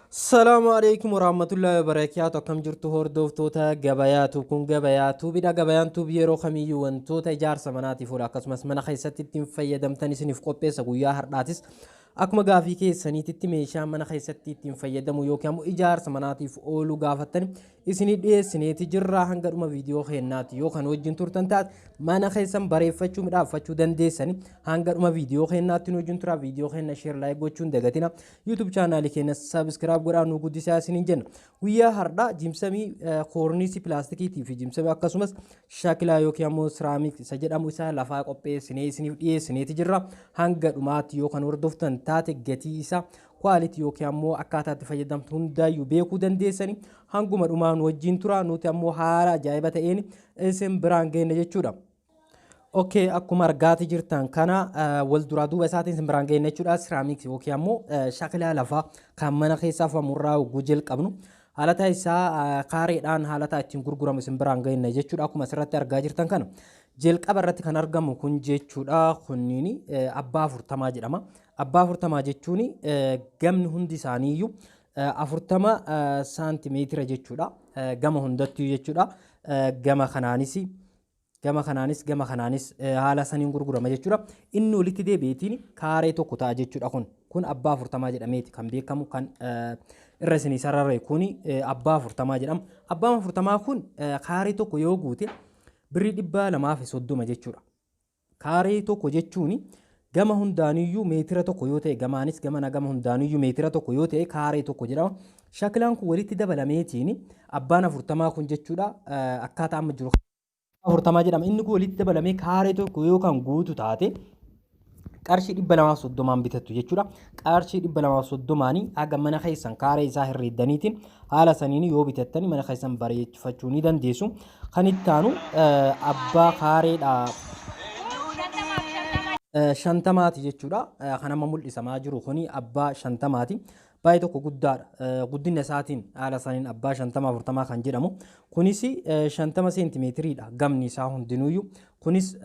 Salaamu alaikum warahmatullahi wabarakaatu. Akkam jirtu hordoftoota gabayaatu? Kun Gabayaa Tuubidha. Gabayaan Tuub yeroo kamiyyuu wantoota ijaarsa manaatiif oolu akkasumas mana keessatti ittiin fayyadamtan isiniif qopheessa. Guyyaa har'aatis akkuma gaafii keessaniititti meeshaa mana keessatti ittiin fayyadamu yookiin ammoo ijaarsa manaatiif oolu gaafattan isinii dhiyeessineeti jirra. Hanga dhuma viidiyoo keenyaatti yoo kan wajjin turtan taate mana keessan bareeffachuu midhaafachuu dandeessani. Hanga dhuma viidiyoo keenyaatti nu wajjin tura. Viidiyoo keenya share, like gochuun dagatina. YouTube chaanaalii keenya subscribe godhaa nu guddisaa isiniin jenna. Guyyaa har'aa jimsamii koorniisii pilaastikiitii fi jimsamii akkasumas shakilaa yookiin ammoo ceramic isa jedhamu isa lafaa qopheessinee isiniif dhiyeessineeti jirra. Hanga dhumaatti yoo kan hordoftan taate gatii isaa, quality yookiin ammoo akkaataa itti fayyadamtu hundaayyuu beekuu dandeessani. Hanguma dhumaa nu wajjin tura, nuti ammoo haala ajaa'iba ta'een isin biraan geenne jechuudha. Okay, akkuma argaati jirtan kana wal duraa duuba isaatiin isin biraan geenne jechuudha. Ceramic yookiin ammoo shakilaa lafaa kan mana keessaa famurraa hogguu jalqabnu haalata isaa kaareedhaan haalata ittiin gurguramu isin biraan geenne jechuudha. Akkuma asirratti argaa jirtan kana jalqaba irratti kan argamu kun jechuudha. Kunniin abbaa 40 jedhama. Abbaa 40 jechuun gamni hundi isaaniiyyuu 40 saantimeetira jechuudha. Gama hundattuu jechuudha. Gama kanaanis, gama kanaanis, gama kanaanis haala saniin gurgurama jechuudha. Inni walitti deebi'eetiin kaaree tokko ta'a jechuudha kun. Kun abbaa 40 jedhameeti kan beekamu. Kan irra isinii sararre kun abbaa 40 jedhama. Abbaan 40 kun kaaree tokko yoo guute birrii 230 jechuudha. Kaaree tokko jechuun gama hundaaniyyuu meetira 1 yoo ta'e, gamaanis gamana gama hundaaniyyuu meetira 1 yoo ta'e kaaree tokko jedhama. Shakilaan kun walitti dabalameetiin abbaan 40 kun jechuudha, akkaataa amma jiru 40 jedhama. Inni kun walitti dabalamee kaaree tokko yoo kan guutu taate qarshii 230n bitattu jechuudha. Qarshii 230n haga mana keessan kaaree isaa herreeddaniitiin haala saniin yoo bitattani mana keessan bareechifachuu ni dandeessu. Kan itti aanu abbaa kaareedha. 50ti jechuudha. Kan amma mul'isamaa jiru kuni abbaa 50ti. Baay'ee tokko guddaadha. Guddina isaatiin haala saniin abbaa 50 40 kan jedhamu. Kunis 50 seentimeetiriidha gamni isaa hundinuyyuu. Kunis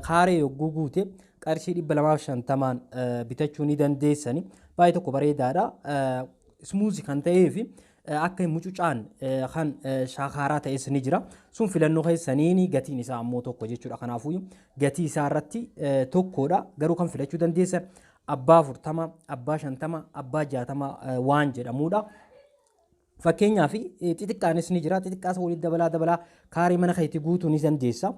kaaree yogguu guute qarshii 250n bitachuu ni dandeessani. Baay'ee tokko bareedaadha. Smooth kan ta'ee fi akka hin mucucaan kan shaakaaraa ta'es ni jira. Sun filannoo keessaniin gatiin isaa ammoo tokko jechuudha. Kanaafuu gatii isaa irratti tokkodha. Garuu kan filachuu dandeessan abbaa 40, abbaa 50, abbaa 60 waan jedhamudha. Fakkeenyaaf xixiqqaanis ni jira. Xixiqqaas walitti dabalaa dabalaa kaaree mana keetti guutuu ni dandeessa.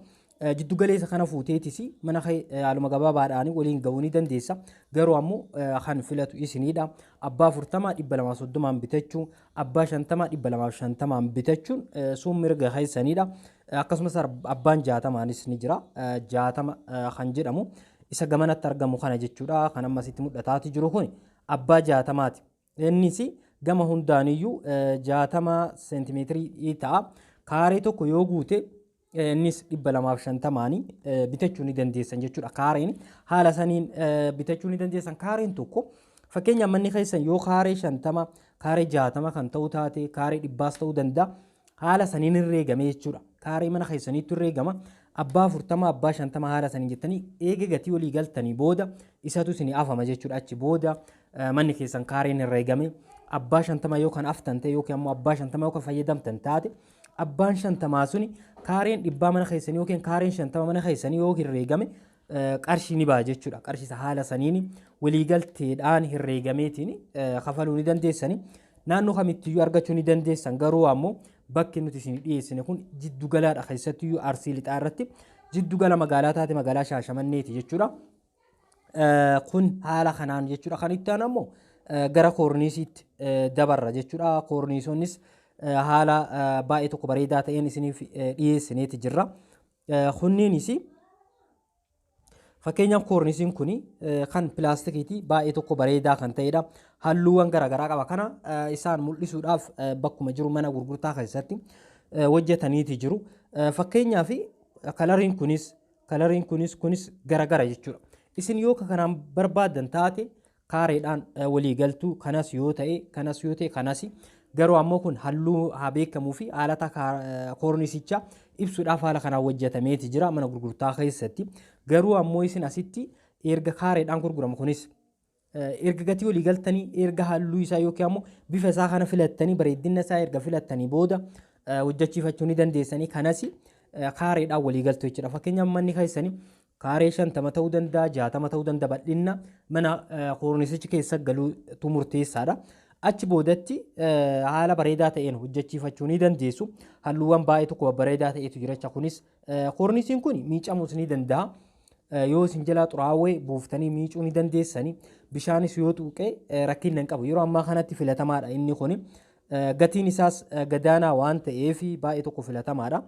Jiddu galeessa kana fuuteetis mana kee haaluma gabaabaadhaan waliin ga'uu ni dandeessa. Garuu ammoo kan filatu isinidha. Abbaa 40 230n bitachuu, abbaa 50 250n bitachuun sun mirga keessanidha. Akkasumas abbaan 60nis ni jira. 60 kan jedhamu isa gamanatti argamu kana jechuudha. Kan amma asitti mul'ataati jiru kun abbaa 60ti. Innis gama hundaaniyyuu 60 seentimeetirii ta'a. Kaaree tokko yoo guute innis 250n bitachuu ni dandeessan jechuudha. Kaareen haala saniin bitachuu ni dandeessan. Kaareen tokko fakkeenyaaf manni keessan yoo kaaree 50, kaaree 60 kan ta'u taate, kaaree 100s ta'uu danda'a. Haala saniin herreegame jechuudha. Kaaree mana keessaniitti herreegama. Abbaa 40, abbaa 50 haala saniin jettanii eega gatii walii galtanii booda isatu isinii afama jechuudha. Achi booda manni keessan kaareen herreegame abbaa 50 yoo kan aftan ta'e yookiin ammoo abbaa 50 yoo kan fayyadamtan taate, abbaan 50 suni kaareen 100 mana keessanii yookiin kaareen 50 mana keessanii yoo herreegame qarshii ni ba'a jechuudha. Qarshii isa haala saniin waliigalteedhaan herreegameetiin kafaluu ni dandeessani. Naannoo kamittiyyuu argachuu ni dandeessan, garuu ammoo bakki nuti isin dhiyeessine kun jiddu galaadha, keessattiyyuu Arsii Lixaa irratti jiddu gala magaalaa taate magaalaa Shaashamanneeti jechuudha. Kun haala kanaan jechuudha. Kan itti aanu ammoo gara koorniisiitti dabarra jechuudha. Koorniisonnis haala baay'ee tokko bareedaa ta'een isiniif dhiyeessineeti jirra. Kunniinis fakkeenyaaf koornisiin kun kan pilaastikiiti, baay'ee tokko bareedaa kan ta'edha. Halluuwwan garaagaraa qaba. Kana isaan mul'isuudhaaf bakkuma jiru mana gurgurtaa keessatti hojjetaniiti jiru. Fakkeenyaaf kalariin kunis, kalariin kunis, kunis garagara jechuudha. Isin yoo kanaan barbaaddan taate kaareedhaan walii galtu, kanas yoo ta'e, kanas yoo ta'e, kanas. Garuu ammoo kun halluu haa beekamuu fi haalata koornisichaa ibsuudhaaf haala kanaan hojjetameeti jira mana gurgurtaa keessatti. Garuu ammoo isin asitti erga kaareedhaan gurguramu kunis Erga gatii walii galtanii, erga halluu isaa yookiin ammoo bifa isaa kana filattanii, bareedina isaa erga filattanii booda hojjechiifachuu ni dandeessanii. Kanas kaareedhaan walii galtu jechuudha. Fakkeenyaaf, manni keessanii kaaree 50 ta'uu danda'a, 60 ta'uu danda'a. Bal'inna mana koornisichi keessa galuutu murteessaadha. Achi boodatti haala bareedaa ta'een hojjechiifachuu ni dandeessu. Halluuwwan baay'ee tokko babbareedaa ta'etu jira jecha. Kunis koornisiin kun miicamuus ni danda'a. Yoo isin jalaa xuraawee buuftanii miicuu ni dandeessanii. Bishaanis yoo tuqee rakkina hin qabu. Yeroo ammaa kanatti filatamaadha inni kun. Gatiin isaas gadaanaa waan ta'eef baay'ee tokko filatamaadha.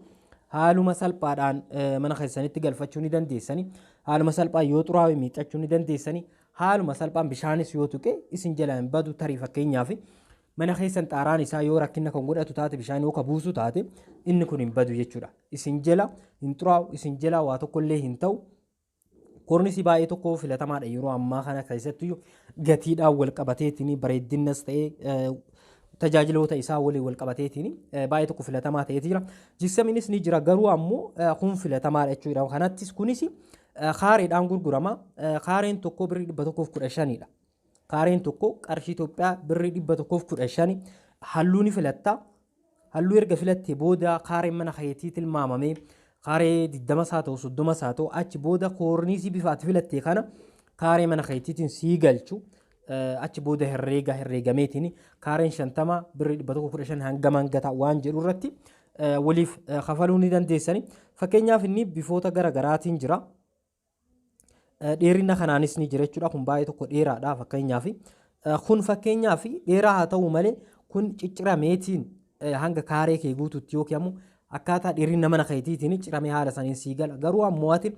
Haaluma salphaadhaan mana keessanitti galfachuu ni dandeessanii. Haaluma salphaan yoo xuraawe miiccachuu ni dandeessanii. Haaluma salphaan bishaanis yoo tuqe isin jalaa hin badu. Tarii fakkeenyaaf, mana keessan xaaraan isaa yoo rakkina kan godhatu taate, bishaan yoo ka buusu taate, inni kun hin badu jechuudha. Isin jala hin xuraa'u, isin jala waa tokkollee hin ta'u. Koornisii baay'ee tokko filatamaadha yeroo ammaa kana, keessattuu gatiidhaan wal qabateetiin, bareedinnas ta'ee tajaajiloota isaa waliin wal qabateetiin baay'ee tokko filatamaa ta'eeti jira. Jiksamiinis ni jira, garuu ammoo kun filatamaadha jechuudha. Kanattis kunis kaareedhaan gurgurama. Kaareen tokko birrii 115dha. Kaareen tokko qarshii Itoophiyaa birrii 115. Halluu ni filatta. Halluu erga filattee booda kaareen mana keetii tilmaamamee kaaree 20 haa ta'u, 30 haa ta'u, achi booda koorniisii bifa ati filatte kana kaaree mana keetiitiin sii galchu. Achi booda herreega herreegameetiin kaareen 50 birrii 115 hangam hanga ta'a waan jedhu irratti waliif kafaluu ni dandeessani. Fakkeenyaaf, inni bifoota gara garaatiin jira. Dheerina kanaanis ni jira jechuudha. Kun baay'ee tokko dheeraadha fakkeenyaaf. Kun fakkeenyaaf dheeraa haa ta'u malee, kun ciccirameetiin hanga kaaree kee guututti yookiin ammoo akkaataa dheerina mana keetiitiin ciramee haala saniin sii gala. Garuu ammoo ati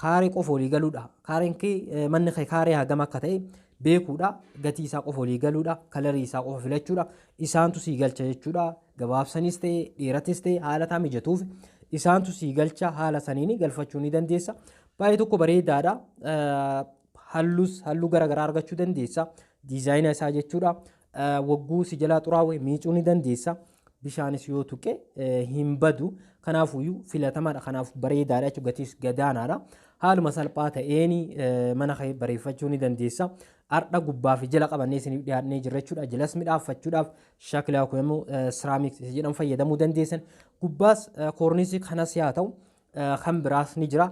kaaree qofa walii galuudha. Kaareen kee, manni kee kaaree hagam akka ta'e beekuudha. Gatii isaa qofa walii galuudha. Kalarii isaa qofa filachuudha. Isaantu sii galcha jechuudha. Gabaabsanis ta'e, dheeratis ta'e, haala isaa mijatuuf isaantu sii galcha, haala saniin galfachuu ni dandeessa. Baay'ee tokko bareedaadha. Halluus halluu garaagaraa argachuu dandeessa. Diizaayina isaa jechuudha. Wagguu si jalaa xuraawwe miicuu ni dandeessa. Bishaanis yoo tuqe hin badu. Kanaafuyyuu filatamaadha. Kanaaf bareedaadha jechuudha. Gatiis gadaanaadha. Haaluma salphaa ta'een mana kee bareeffachuu ni dandeessa. Ardha gubbaa fi jala qabannee isiniif dhiyaannee jirra jechuudha. Jalas midhaaffachuudhaaf shaakilaa yookiin immoo ceramics jedhamu fayyadamuu dandeessan. Gubbaas koornisii kanas haa ta'u, kan biraas ni jira.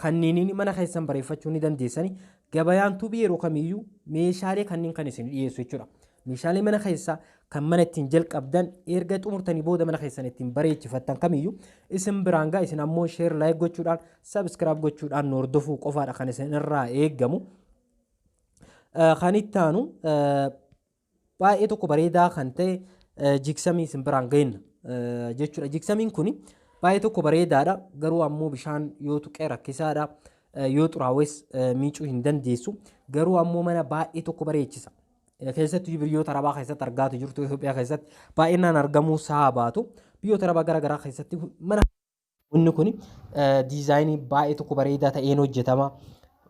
Kanneeniin mana keessan bareeffachuu ni dandeessani. Gabayaan Tuubii yeroo kamiyyuu meeshaalee kanneen kan isin dhiyeessu jechuudha. Meeshaalee mana keessaa kan mana ittiin jalqabdan, erga xumurtanii booda mana keessan ittiin bareechifattan kamiyyuu isin biraan ga'a. Isin ammoo share, like gochuudhaan, subscribe gochuudhaan nu hordofuu qofaadha kan isin irraa eeggamu. Kan itti aanu baay'ee tokko bareedaa kan ta'e jigsamii isin biraan geenna jechuudha. Jigsamiin kun baay'ee tokko bareedaadha, garuu ammoo bishaan yoo tuqee rakkisaadha. Yoo xuraawes miicuu hin dandeessu, garuu ammoo mana baay'ee tokko bareechisa. Keessattuu biyyoota Arabaa keessatti argaatu jirtu. Itoophiyaa keessatti baay'inaan argamuu isaa baatu, biyyoota Arabaa gara garaa keessatti mana inni kun diizaayinii baay'ee tokko bareedaa ta'een hojjetama.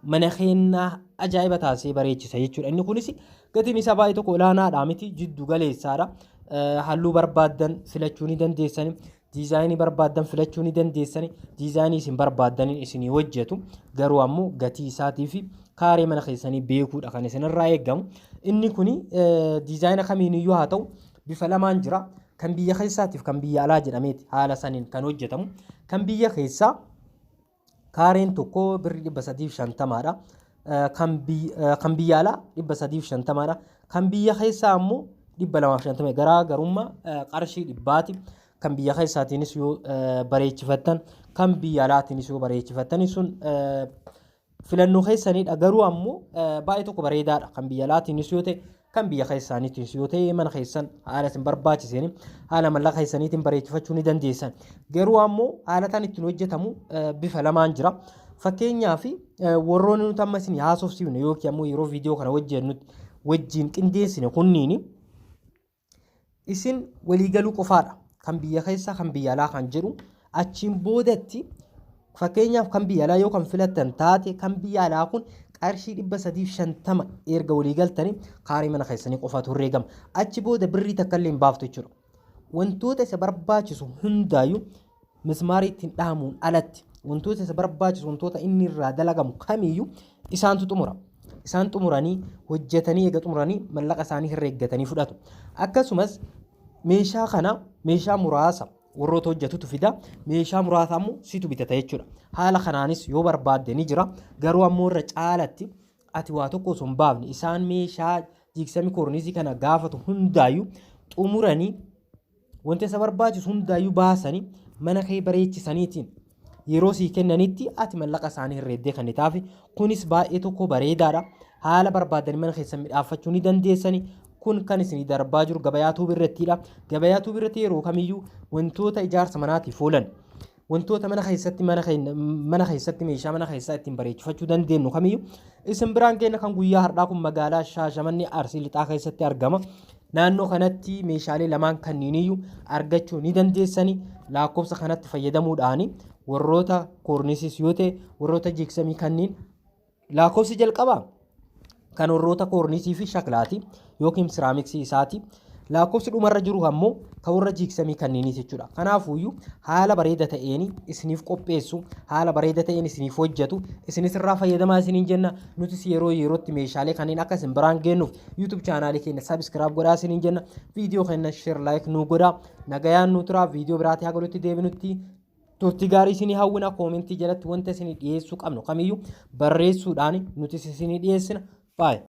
Mana keenyaa ajaa'iba taasisee bareechisa jechuudha. Inni kunis gatiin isaa baay'ee tokko olaanaadha miti, jiddu galeessaadha. Halluu barbaaddan filachuu ni dandeessani. Diizaayinii barbaaddan filachuu ni dandeessani. Diizaayinii isin barbaaddaniin isinii hojjetu. Garuu ammoo gatii isaatii fi kaaree mana keessanii beekuudha kan isinirraa eegamu. Inni kun diizaayina kamiiniyyuu haa ta'u, bifa lamaan jira. Kan biyya keessaatiif kan biyya alaa jedhameeti haala saniin kan hojjetamu. Kan biyya keessaa kaareen tokko birrii 350dha. Kan biyya alaa 350dha. Kan biyya keessaa ammoo 250, garaa garummaa qarshii 100ti. Kan biyya keessaatiinis yoo bareechifattan, kan biyya alaatiinis yoo bareechifattan, sun filannoo keessanidha. Garuu ammoo baay'ee tokko bareedaadha. Kan biyya alaatiinis yoo ta'e, kan biyya keessaaniitis yoo ta'e, mana keessan haala isin barbaachiseen, haala mallaqa keessaniitiin bareechifachuu ni dandeessan. Garuu ammoo haala tan ittiin hojjetamu bifa lamaan jira. Fakkeenyaaf, warroonni nuti amma isin haasofsiifne yookiin ammoo yeroo viidiyoo kana hojjennutti wajjin qindeessine kunniini isin waliigaluu qofaadha. Kan biyya keessaa, kan biyya alaa kan jedhu achiin boodatti, fakkeenyaaf, kan biyya alaa yoo kan filattan taate, kan biyya alaa kun qarshii 350 erga walii galtanii kaaree mana keessanii qofaatu herreegama. Achi booda birrii takka illee hin baaftu jechuudha. Wantoota isa barbaachisu hundaayyuu, mismaarii ittiin dhahamuun alatti, wantoota isa barbaachisu, wantoota inni irraa dalagamu kamiyyuu isaantu xumura. Isaan xumuranii hojjetanii eega xumuranii mallaqa isaanii herreeggatanii fudhatu. Akkasumas meeshaa kana meeshaa muraasa warroota hojjetutu fida. Meeshaa muraasa ammoo situ bitata jechuudha. Haala kanaanis yoo barbaadde ni jira. Garuu ammoo irra caalatti ati waa tokko osoo hin baafne isaan meeshaa jiiksamii koorniisii kana gaafatu hundaayyuu xumuranii wanta isa barbaachisu hundaayyuu baasanii mana kee bareechisaniitiin yeroo sii kennanitti ati mallaqa isaanii herreeddee kan taafi. Kunis baay'ee tokko bareedaadha. Haala barbaadanii mana keessan midhaafachuu ni dandeessani. Kun kan isinii darbaa jiru Gabayaa Tuubii irrattidha. Gabayaa Tuubii irratti yeroo kamiyyuu wantoota ijaarsa manaatiif oolan, wantoota mana keessatti mana keessatti meeshaa mana keessaa ittiin bareechifachuu dandeenyu kamiyyuu isin biraan keenya. Kan guyyaa har'aa kun magaalaa Shaashamannee Arsii Lixaa keessatti argama. Naannoo kanatti meeshaalee lamaan kanniiniyyuu argachuu ni dandeessani. Lakkoofsa kanatti fayyadamuudhaan warroota koorniisiis yoo ta'e, warroota jiiksamii kanniin, lakkoofsi jalqabaa kan warroota koorniisii fi shaklaati yookiin siraamiksii isaati. Lakkoofsi dhumarra jiru ammoo kan warra jiiksamii kanniiniiti jechuudha. Kanaafuyyuu haala bareeda ta'een isiniif qopheessu, haala bareeda ta'een isiniif hojjetu, isinis irraa fayyadamaa isiniin jenna. Nutis yeroo yerootti meeshaalee kanneen akka isin biraan geennuuf YouTube chaanaalii keenya subscribe godhaa isiniin jenna. Viidiyoo keenya share, like nuu godhaa. Nagayaan nu turaa. Viidiyoo biraatii haga nutti deebinutti turtii gaarii isinii hawwina. Koomentii jalatti wanta isinii dhiyeessuu qabnu kamiyyuu barreessuudhaan nutis isinii dhiyeessina. Baay'ee.